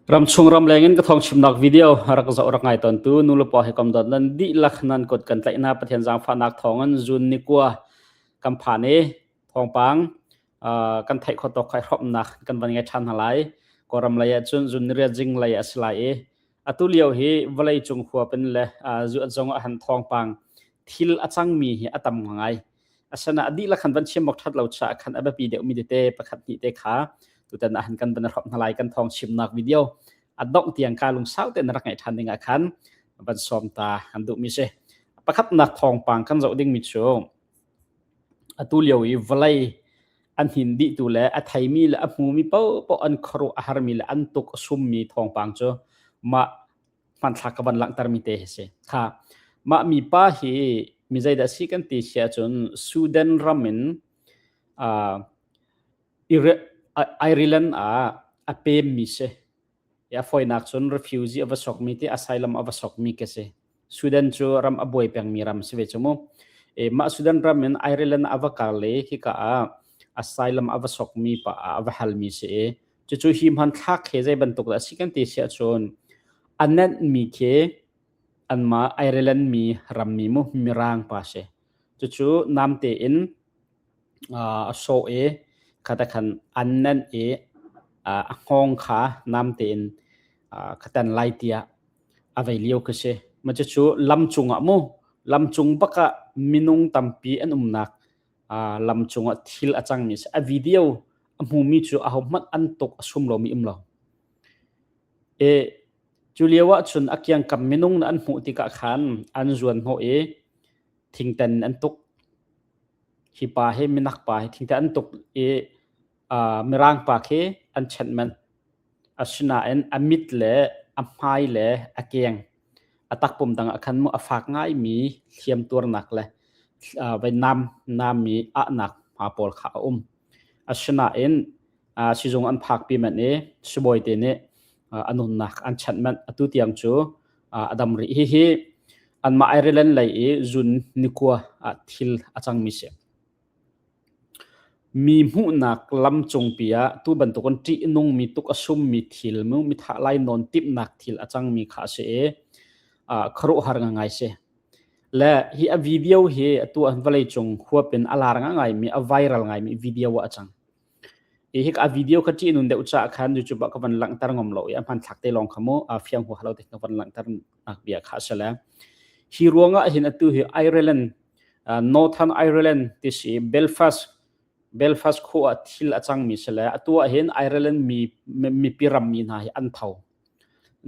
Ramchung ramleng in ka thawngchimnak video rak zoh rak ngai tawntu nulepa he kam dawt nan dihlak nan kut kan tlaih hna. Pathian zaangfahnak thawngin zun ni kua kan phan i thawngpang kan theih khawh tawk khai hrawmnak kan van ngai ṭhan hna lai. Kawlram lei ahcun zun ni riat zing lei a si lai i atu lio hi vawlei cung huap in le zuat zong ah han thawngpang thil a cangmi hi a tam ngai. Asana a dihlak khan van chim awk ṭhat lo caah khan a biapi deuhmi tete pakhat hnih te kha tutan ah han kan van hrawmh hna lai. Kan thawng chimnak video a dongh tiang ka lungsau tein rak ngaih ṭhan ding ah khan van sawm ta kan duhmi si. Pakhatnak thawngpang kan zoh dingmi cu atu lio i vawlei an hin dihtu le a theimi le a hmumi paohpaoh an khuaruah a harmi le an tuk a summi thawngpang cu mah hmanthlak ka van langhtermi te hi si. Kha mah mipa hi mi zeidah si kan ti si ahcun Sudan ram in uh, Ireland ah a pemmi si. A fawinak cun refugee a va sokmi ti asylum a va sokmi ka si. Sudan cu ram a buai pengmi ram si ve cu mu. E, mah Sudan ram in Ireland a va kal i hika ah asylum a va sokmi pa a va halmi si i cucu hi hmanthlak he zei bantuk dah a si kan ti si ahcun a nenhmi khi anmah Ireland mi rammi mu Mirang pa si. Cucu namte in a sawh i khata khan an nenh i a hngawng kha namte in ka tan lai tiah a vei lio khi si. Mah cucu lam cungah mu lam cung bak ah minung tampi an umnak lam cungah thil a cangmi a si. A video a hmumi cu ahohmanh an tuk a sum lomi um lo. E, cu lio ah cun a kiangkam minung an hmuh tikah khan an zuan hnawh i thingtan an tuk. Hi pa hi minak pa hi thingtan an tuk i mirang pa khi an chanh manh. Asinain a mit le a hmai le a keng a takpum dang ah khan mu a fak ngaimi hliamtuarnak le vai nam nammi ahnak hma pawl kha a um. Asinain sizung an phakpi manh i sibawi te nih a nunnak an chanh manh. Atu tiang cu a dam rih. Hihi anmah Ireland lei i zun nikua ah thil a cangmi si. Mi hmuhnak lam cungpi ah tu bantukin ṭihnungmi tuk a summi thil mu mithah lainawn timhnak thil a cangmi kha a si i khuaruahhar ngangai si. Le hi a video hi atu an vawleicung huap in a lar ngaimi, a viral ngaimi video ah a cang. I hika a video kha ṭihnun deuh caah khan YouTube ah ka van langhter ngam lo i a hmanthlak te lawng kha mu a fiang huaha lo te ka van langhter nak bia kha a si le. Hi ruangah hin atu hi Ireland Northern Ireland ti si Belfast Belfast khua ah thil a cangmi si le atu ah hin Ireland mi mipi rammi hna hi an tho.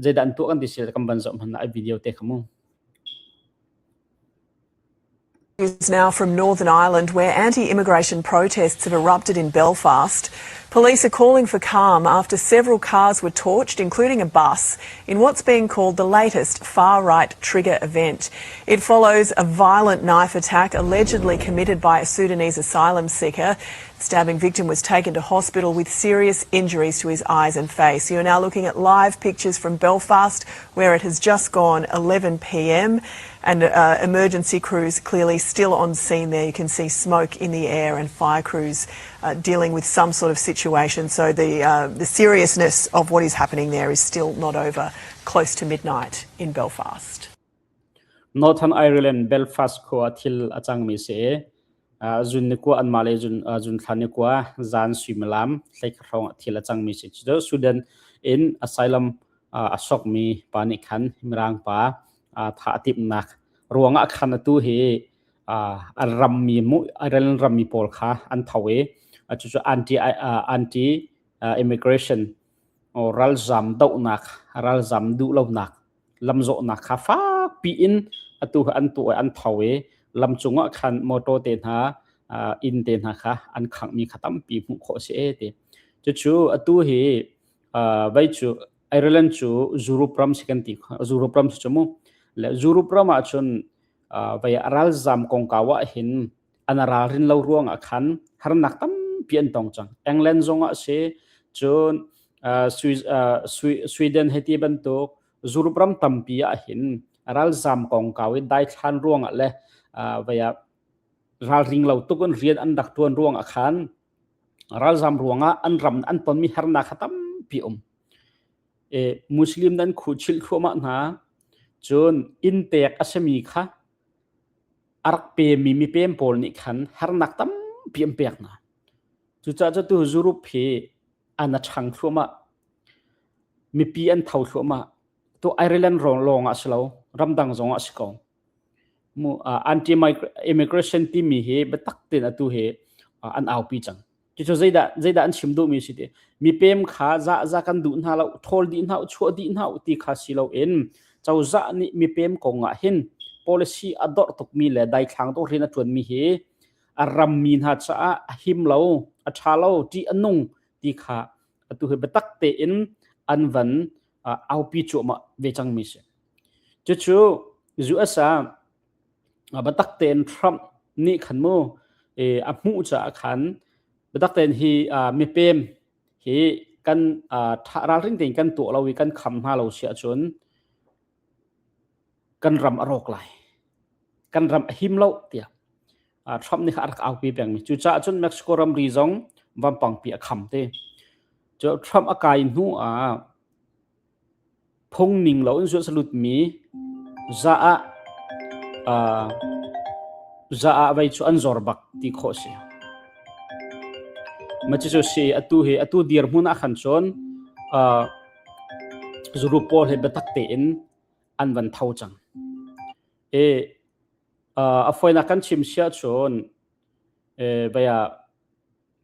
Zeidah an tuah kan ti si kan van zoh hmanh ah a video te kha mu. News now from Northern Ireland, where anti immigration protests have erupted in Belfast. Police are calling for calm after several cars were torched, including a bus, in what's being called the latest far right trigger event. It follows a violent knife attack allegedly committed by a Sudanese asylum seeker. The stabbing victim was taken to hospital with serious injuries to his eyes and face. You are now looking at live pictures from Belfast, where it has just gone 11 pm and uh, emergency crews clearly still on scene there. You can see smoke in the air and fire crews uh, dealing with some sort of situation. So the, uh, the seriousness of what is happening there is still not over close to midnight in Belfast. Northern Ireland Belfast khua thil a cangmi si. Zun ni kua anmah le zun zun thla ni kua zan suimilam hleikhat hrawng thil a cangmi si. Cu Sudan in asylum a sokmi pa nih khan Mirang pa thah a timhnak ruangah khan atu hi an rammi mu Ireland rammi pawl kha an tho i cucu anti anti immigration ralzam dohnak ralzam duhlonak lamzawhnak kha fakpi in atu an tuah an tho i lam cungah khan motor te hna inn te hna kha an khanghmi kha tampi hmuh khawh a si e ti cucu atu hi vai cu Ireland cu Europe ram si kan ti Europe ram si cu mu le Europe ram ah cun vai ralzam kongkau ah hin an ralrin lo ruang ah khan harnak tampi an tong cang England zong ah si cun Sweden hei ti bantuk Europe ram tampi ah hin ralzam kongkau i daithlan ruang ah le vai ralring lo tuk in rian an rak tuan ruang ah khan ralzam ruangah an ram an tonmi harnak kha tampi um. Muslim nan khuhchilh thluahmah hna. Cun inn pek a simi kha a rak pemi mipem pawl nih khan harnak tampi an pek hna. Cucaah cu tu Europe hi an a ṭhang thluahmah. Mipi an tho thluahmah. Tu Ireland lawng ah si lo, ramdang zong ah si ko. Anti-immigration timi hi biatak tein atu hi an aupi cang. Cucu zeidah zeidah an chim duhmi si ti mipem kha za za kan duh hna lo ṭhawl dih hna chuah dih hna ti kha si loin cozah nih mipem kong ah hin policy a dorh tukmi le daithlang tuk rian a ṭuanmi hi a rammi hna caah a him lo a ṭha lo ṭih a nung ti kha atu hi biatak tein an van aupi cuahmah ve cangmi si. Cucu US ah biatak tein Trump nih khan mu a hmuh caah khan biatak tein hi mipem hi kan ralring tein kan tuah lo i kan kham hna lo si ahcun kan ram a rawk lai. Kan ram a him lo tiah Trump nih kha a rak aupi pengmi. Cucaah cun Mexico ramri zong vampangpi a kham te. Cu Trump a kai hnu ah Phung ning loin zuah salutmi za ah za ah vei cu an zor bak ti khawh si. Mah cucu si atu hi atu dirhmun ah khan cun zuru pawl he biatak tein an van tho cang. I a fawinak kan chim si ahcun vei ah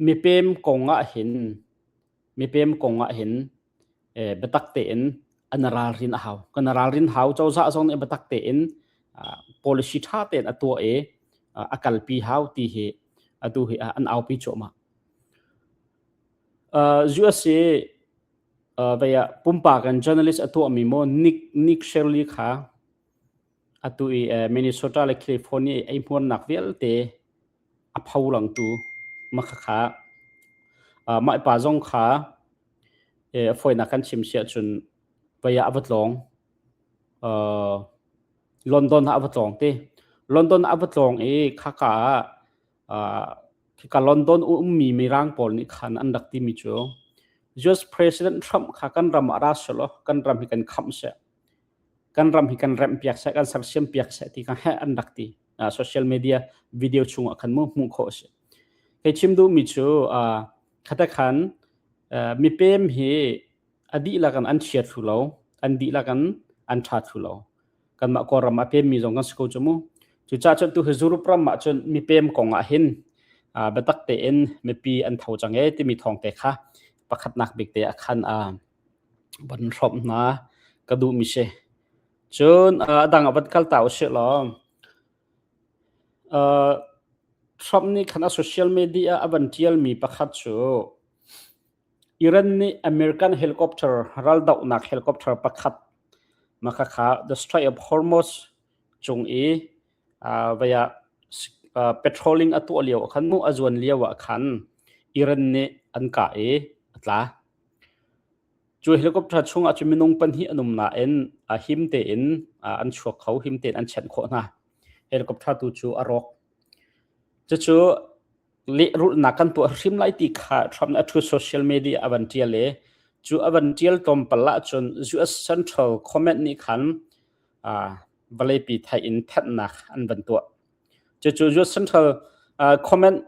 mipem kong ah hin mipem kong ah hin biatak tein an ralrin a hau. Kan ralrin hau cozah zong nih biatak tein policy ṭha tein a tuah i a kalpi hau ti hi atu hi an aupi cuahmah. USA vei ah pumpak in journalist a tuahmi maw Nick Nick Shirley kha atu i Minnesota le California i eihmuarnak vialte a pholangtu makhakha mah pa zong kha a fawinak kan chim si ahcun vei ah a va tlawng. London ah a va tlawng ti. London ah a va tlawng i khaka ah khika London ummi Mirang pawl nih khan an rak timi cu US President Trump kha kan ram ah ra selaw kan ram hi kan khamh seh. Kan ram hi kan remh piak seh, kan sersiam piak seh ti kha heh an rak ti. Social media video chungah khan mu hmuh khawh a si. Kei chim duhmi cu khate khan mipem hi a dihlak in an chia thlu lo, an dihlak in an ṭha thlu lo. Kanmah Kawlram ah pemmi zong kan si ko cu mu. Cucaah cun tu hi Europe ram ah cun mipem kong ah hin biatak tein mipi an tho cang ee timi thawng te kha pakhatnak bik te ah khan van hrawmh hna ka duhmi si. Cun a dang ah van kal ta usih law Trump nih khan a social media ah a van ṭialmi pakhat cu Iran nih American helicopter raldohnak helicopter pakhat makhakha the Strait of Hormuz cung i vei ah patrolling a tuah lio ah khan mu a zuan lio ah khan Iran nih an kah i a tla. Cu helicopter chungah cun minung pahnih an um nain him tein an chuak kho, him tein an chanh khawh hna. Helicopter tu cu a rawk. Cucu lehrulhnak kan tuah hrim lai ti kha Trump nih a thu social media a van ṭial i cu a van ṭial tlawmpal ahcun US Central Command nih khan vawleipi theih in thanhnak an van tuah. Cucu US Central Command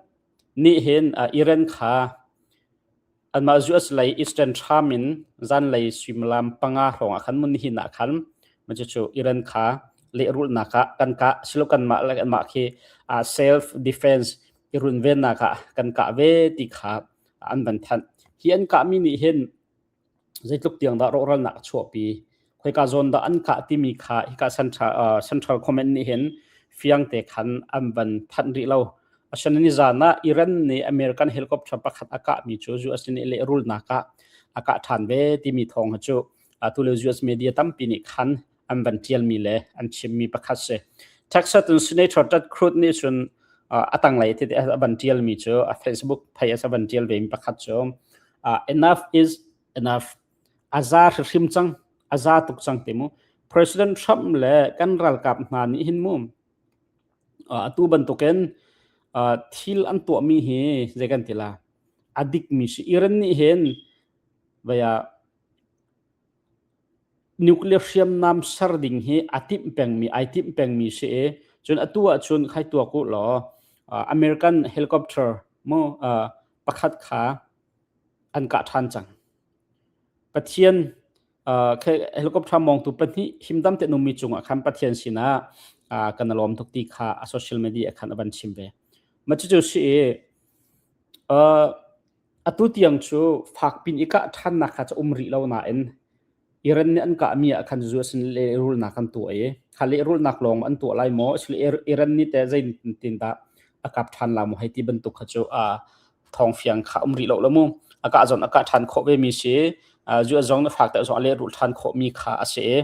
nih hin Iran kha Anmah US lei Eastern Term in zanlei suimilam panga hrawng ah khan mun nihin ah khan cucu Iran kha lehrulhnak ah kan kah silo kanmah le kanmah khi self defense i runvennak ah kan kah ve ti kha an van thanh. Hi an kahmi nih hin zeitluk tiang dah rawhralnak a chuahpi khoika zawn dah an kah timi kha hika central, central command nih hin fiang te khan an van thanh rih lo. Asinain nizan ah Iran nih American helicopter pakhat a kahmi cu US nih lehrulnak ah a kah ṭhan ve timi thawng hi cu atu le US media tampi nih khan an van ṭialmi le an chimmi pakhat si. Texas in Senator Ted Cruz nih cun a tanglei tete a van ṭialmi cu a Facebook page a van ṭial ve mi pakhat cu enough is enough a za hrimhrim cang a za tuk cang ti mu President Trump le kan ralkap hna nih hin mu atu bantukin thil an tuahmi hi zei kan ti la a dikmi si Iran nih hin vaya. Nuclear hriamnam ser ding hi a timh pengmi ai timh pengmi si i cun atu ahcun khai tuak u law American helicopter mu pakhat kha an kah ṭhan cang. Pathian helicopter mawngtu pahnih himdam te ummi cungah khan Pathian sinah kan lawm tuk ti kha a social media khan a van chim ve. Mah cucu si i atu tiang cu fakpin i kah ṭhannak kha cu um rih lo nain Iran nih an kahmi ah khan zu asin lehrulnak an tuah i kha lehrulnak lawng an tuah lai maw asile Iran nih teh zeitin dah a kap ṭhan la maw hei ti bantuk kha cu thawng fiang kha um rih lo lo mu. A kah zong a kah ṭhan khawh ve mi si US zong nih fak deuh zong a lehrulh ṭhan khawh mi kha a si i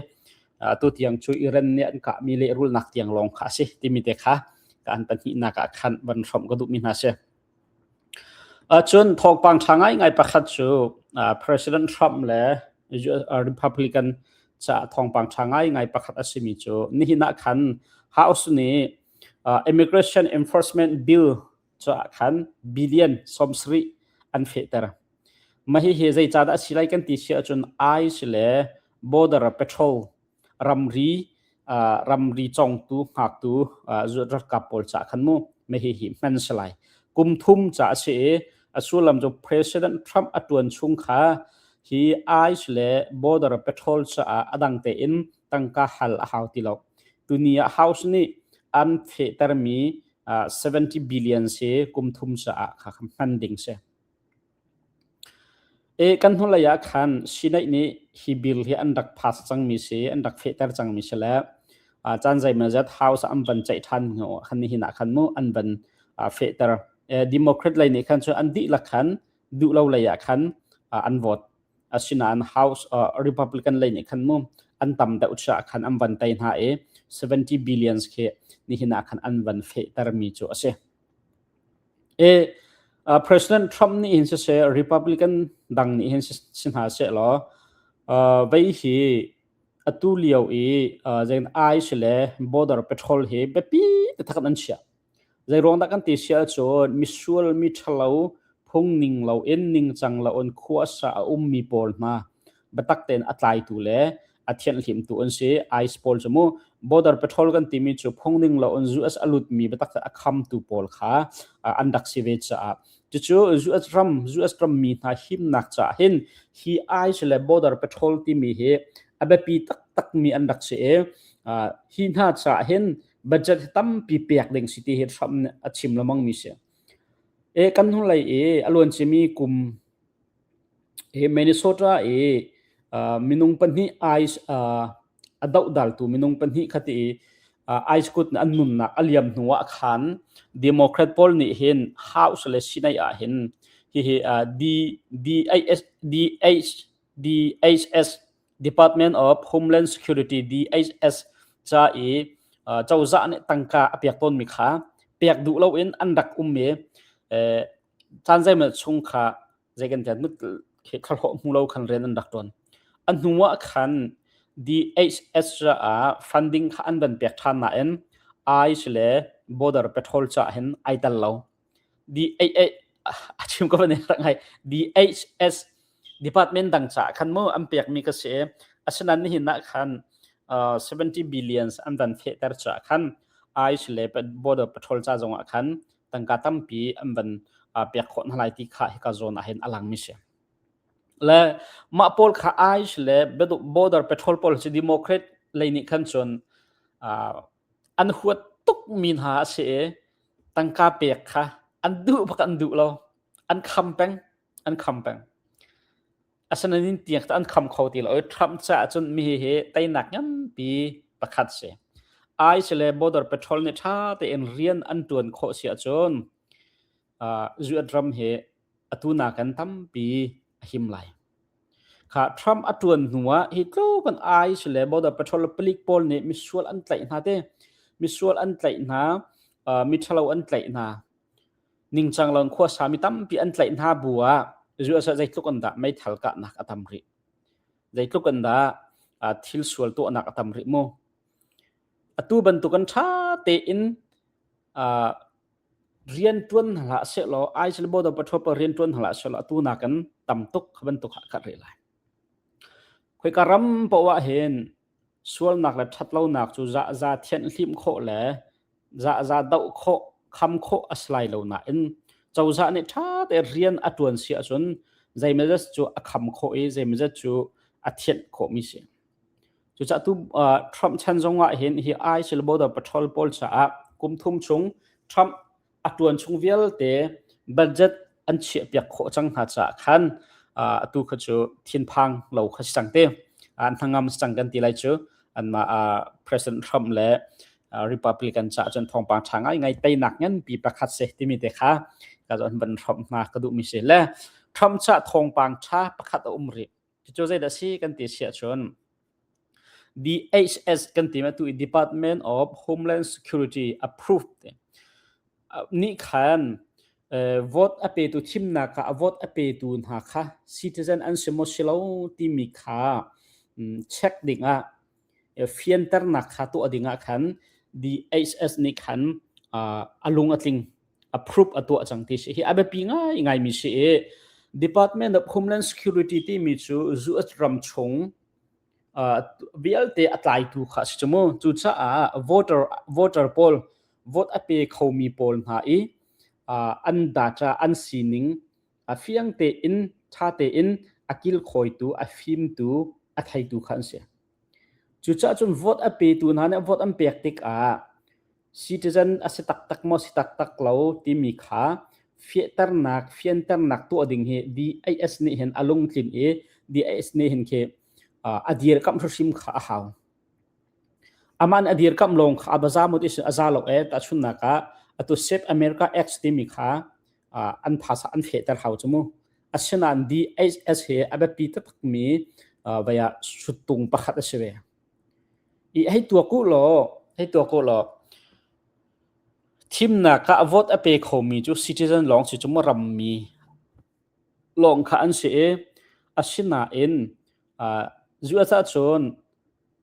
atu tiang cu Iran nih an kahmi lehrulnak tiang lawng kha a si timi te kha ka an pahnihnak ah khan van hrawmh ka duhmi hna si. Cun thawngpang ṭha ngaingai pakhat cu President Trump le Republican caah thawngpang ṭha ngaingai pakhat a simi cu nihin ah khan House nih Immigration Enforcement Bill caah khan billion 70 an fehter. Mah hihi zeicahdah a si lai kan ti si ahcun ICE le Border Patrol ramri ramri congtu hngaktu ralkap pawl ca khan mu me hi hi hman si lai kum thum ca a si i a sullam cu President Trump a tuan chung kha hi ICE le Border Patrol caah a dang tein tangka hal a hau ti lo tuni ah House nih an fehtermi 70 billion si kum thum caah kha hman ding si. Kan hnulei ah khan Sinai nih hi bill hi an rak pass cangmi si, an rak fehter cangmi si le caan zeimawzat House ah an van ceih ṭhan hnu khan nihin ah khan mu an van fehter. Democrat lei nih khan cun an dihlak khan duh lo lei ah khan an vote. Asinain House Republican lei nih khan mu an tam deuh caah khan an van tei hna i 70 billions khi nihin ah khan an van fehtermi cu a si. President Trump nih hin siseh, Republican dang nih hin si hna sehlaw, vei hi atu lio i zeitin ICE le Border Patrol hi biapi taktak in an chiah. Zeiruang dah kan ti si ahcun misual mi ṭhalo phung ning loin ningcang loin khuasa a ummi pawl hna biatak tein a tlaitu le a thianhhlimtu an si. ICE pawl cu mu border patrol kan timi cu phungning lo in US a lutmi biatak a khamtu pawl kha an rak si ve caah cucu US ram US ram mi hna himnak caah hin hi ICE le border patrol timi hi a biapi taktak mi an rak si i hi hna caah hin budget tampi pek ding si ti hi Trump nih a chim lengmang mi si. E kan hnulei i a luancimi kum Hi Minnesota i minung pahnih ice a dohdaltu minung pahnih kha ti i ice kut an nunnak a liam hnu ah khan Democrat pawl nih hin House le Senate ah hin hihi D DHS DH DHS Department of Homeland Security DHS ca i cozah nih tangka a pek tawnmi kha pek duh loin an rak um i caan zeimawzat chung kha zei kan tiah thlahlawh hmu lo khan rian an rak ṭuan. A hnu ah khan DHS ah funding kha an van pek ṭhan nain ICE le Border Patrol caah hin ai tel lo. DHA a chim ko van rak ngai DHS department dang caah khan mu an pekmi ka si. Asinain nihin ah khan 70 billions an van fehter caah khan ICE le Border Patrol ca zong ah khan tangka tampi an van pek khawh hna lai ti kha hika zawn ah hin a langmi si. Le mah pawl kha ICE le border patrol pawl cu Democrat lei nih khan cun an huat tuk mi hna a si i tangka pek kha an duh bak an duh lo an kham peng an kham peng. Asinain tiang an kham kho ti lo i Trump caah cun mi hi teinak nganpi pakhat si. ICE le Border Patrol nih ṭha tein rian an ṭuan khawh si ahcun US ram hi atu nakin tampi a him lai. Kha Trump a ṭuan hnu ah hi tluk in ICE le Border Patrol palik pawl nih misual an tlaih hna te. Misual an tlaih hna, miṭhalo an tlaih hna. Ningcang lo in khuasa mi tampi an tlaih hna bu ah US ah zeitluk in dah meithal kahnak a tam rih. Zeitluk in dah thil sual tuahnak a tam rih mu. Atu bantuk in ṭha tein rian ṭuan hna hlah sehlaw ICE le Border Patrol pawl rian ṭuan hna hlah sehlaw atu nakin tam tuk kha bantuk ah a karh rih lai. Khoika ram poah ah hin sualnak le ṭhatlonak cu zahza thianhhlimh khawh le zahza doh khawh, kham khawh a si lai lo nain cozah nih ṭha tein rian a ṭuan si ahcun zeimawzat cu a kham khawh i zeimawzat cu a thianh khawhmi si. Cucaah tu Trump chan zong ah hin hi ICE le Border Patrol pawl caah kum thum chung Trump a ṭuan chung vialte budget an chiahpiak khawh cang hna caah khan atu kha cu thinphang lo kha si cang te. An hnangam si cang kan ti lai cu. Anmah President Trump le Republican caah cun thawngpang ṭha ngaingai teinak nganpi pakhat si timi te kha ka zawn van hrawmh hna ka duhmi si. Le Trump caah thawngpang ṭha pakhat a um rih. Cucu zeidah si kan ti si ahcun DHS kan ti atu i Department of Homeland Security approved nih khan vote a petu thimnak ah vote a petu hna kha citizen an si maw si lo timi kha check ding ah fianternak kha tuah ding ah khan DHS nih khan a lung a tling approve a tuah cang ti si hi a biapi ngai ngaimi si i Department of Homeland Security timi cu US ram chung vialte a tlaitu kha a si cu mu. Cucaah voter voter pawl vote a pe khomi pawl hna i an data an sining a fiang tein ṭha tein a kilkhawitu a fimtu a theitu kha an si. Cucaah cun vote a petu hna nih vote an pek tikah citizen a si taktak maw si taktak lo timi kha fehternak fianternak tuah ding hi DAS nih hin a lungtlin i DAS nih hin khi a dirkamh hrimhrim kha a hau. Amah nih a dirkamh lawng kha a va za maw ti a za lo ee tahchunhnak ah atu Save America Act timi kha an phasa an fehter hau cu mu. Asinain DHS hi a biapi taktakmi vei ah suttung pakhat a si ve. I hei tuak u law, hei tuak u law, thimnak ah vote a pe khomi cu citizen lawng si cu mu rammi lawng kha an si i asinain US ahcun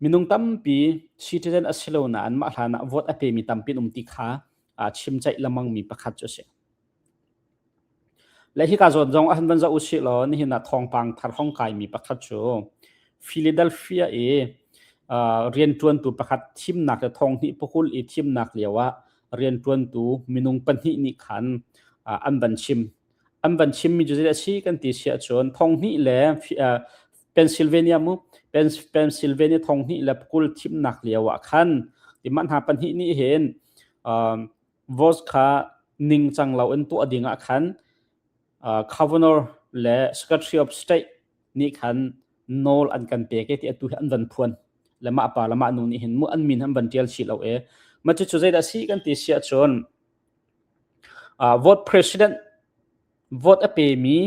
minung tampi citizen a si lo nain mah hlan ah vote a pemi tampi an um ti kha chimceih lengmangmi pakhat cu a si. Le hika zawn zong ah han van zoh usih law nihin ah thawngpang thar hong kaimi pakhat cu Philadelphia i rianṭuantu pakhat thimnak le thonghnih pakul i thimnak lio ah rianṭuantu minung pahnih nih khan an van chim. An van chimmi cu zeidah a si kan ti si ahcun thonghnih le Pennsylvania mu Pennsylvania thonghnih le pakul thimnak lio ah khan mah hna pahnih nih hin vote kha ningcang lo in tuah ding ah khan governor le secretary of state nih khan nawl an kan pek i ti atu hi an van phuan le mah pa le mah nu nih hin mu an min an van tial chih lo e ma cu cu zeidah si kan ti si ahcun vote president vote a pemi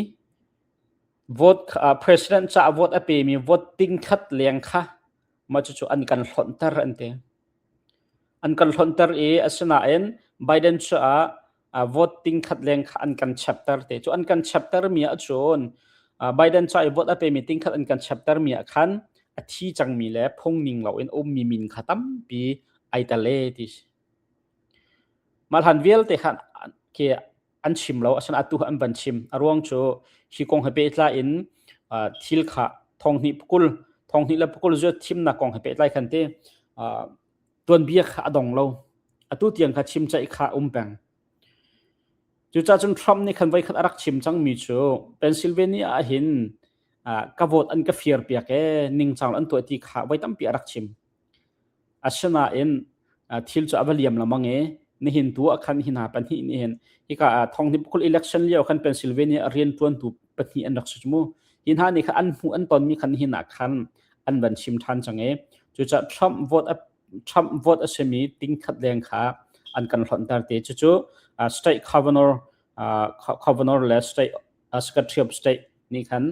vote president ca vote a pemi vote ting khat leng kha mah cucu an kan hlonhter an ti. An kan hlonhter i asinain Biden cu ah vote ting khat leng kha an kan chapter te. Cu an kan chapter mi ahcun Biden ca i vote a pemi ting khat an kan chapter mi ah khan a thi cangmi le phung ning loin ummi min kha tampi ai tel e ti si. Mah hlan vialte khan khi an chim lo asinain atu an van chim a ruang cu hi kong he pehtlai in thil kha thonghnih pakul thonghnih le pakul zuat thimnak kong he pehtlai khan te tuanbia kha a dong lo atu tiang kha chim ceih kha um peng cucaah cun Trump nih khan voikhat a rak chim cangmi cu Pennsylvania ah hin ka vote an ka fir piak e ningcang an tuah ti kha voi tampi a rak chim Asinain thil cu a va liam lengmang i nihin tu ah khan hi hna pahnih nih hin hika ah thonghnih pakul election lio khan Pennsylvania a rianṭuantu pahnih an rak si cu mu. Hi hna nih khan an hmuh an tonmi khan nihin ah khan an van chim ṭhan cang i cucaah Trump vote a Trump vote a simi tingkhat leng kha an kan hlonhter te. Cucu state governor governor le state secretary of state nih khan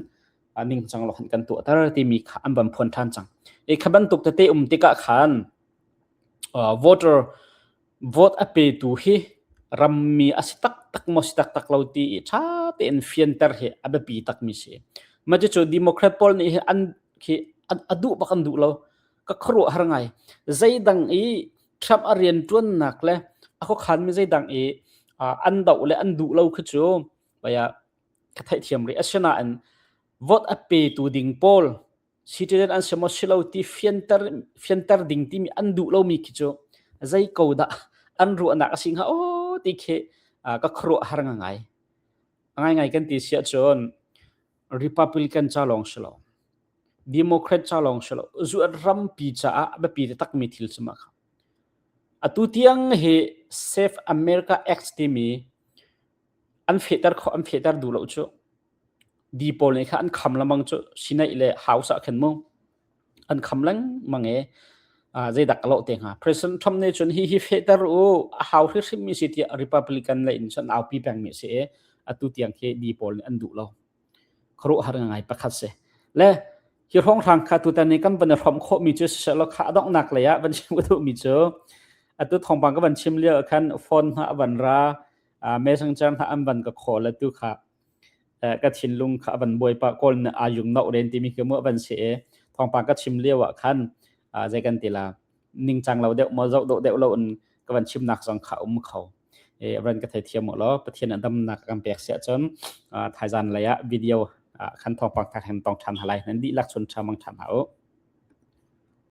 ningcang lo khan kan tuahter timi kha an van phuan ṭhan cang. I kha bantuk tete um tikah khan voter vote a petu hi rammi a si taktak maw si taktak lo ti i ṭha tein fianter hi a biapi takmi si. Mah cucu Democrat pawl nih hi an khi a duh bak an duh lo. Ka khuaruah har ngai. Zeidang i Trump a rian ṭuannak le a khuakhanmi zeidang i an doh le an duh lo khi cu baya ka theihthiam rih. Asinain vote a petu ding pawl Citizen an si maw si lo ti fianter fianter ding timi an duh lomi khi cu zei ko dah an ruahnak a si hnga aw ti khi ka khuaruah har ngai. Ngaingai kan ti si ahcun Republican ca lawng si lo, Democrat ca lawng si lo, zuat rampi caah biapi takmi thil cu mah kha. Atu tiang hi Save America Act timi an fehter kho an fehter duh lo cu. Di pawl nih kha an kham lengmang cu Sinai le House ah khin mu an kham lengmang i zeidak ka lawh te hnga. President Trump nih cun hi hi fehter u a hau hrimhrim mi si tiah Republican lei in cun aupi pengmi a si i atu tiang khi di pawl nih an duh lo. Khuaruahhar ngai pakhat si. Le hi hrawnghrang kha tutan ni kan van i hrawmh khawhmi cu siseh kha a donghnak lei ah van chim ka duhmi cu atu thawngpang ka van chim lio ah khan phone hna a van ra messenger hna an van ka call atu kha ka thinlung kha a van buai pah kawl nih aa yung noh ren timi khi mu a van si i thawngpang ka chim lio ah khan zei kan ti la ningcang lo deuh maw zoh dawh deuh lo in ka van chimnak zong kha um kho. Van ka theithiam u law Pathian a damnak kan pek siah cun thaizan lei ah video khan thawngpang thar hem tong ṭhan halai nan dihlak chun ṭha mang ṭhan ha u.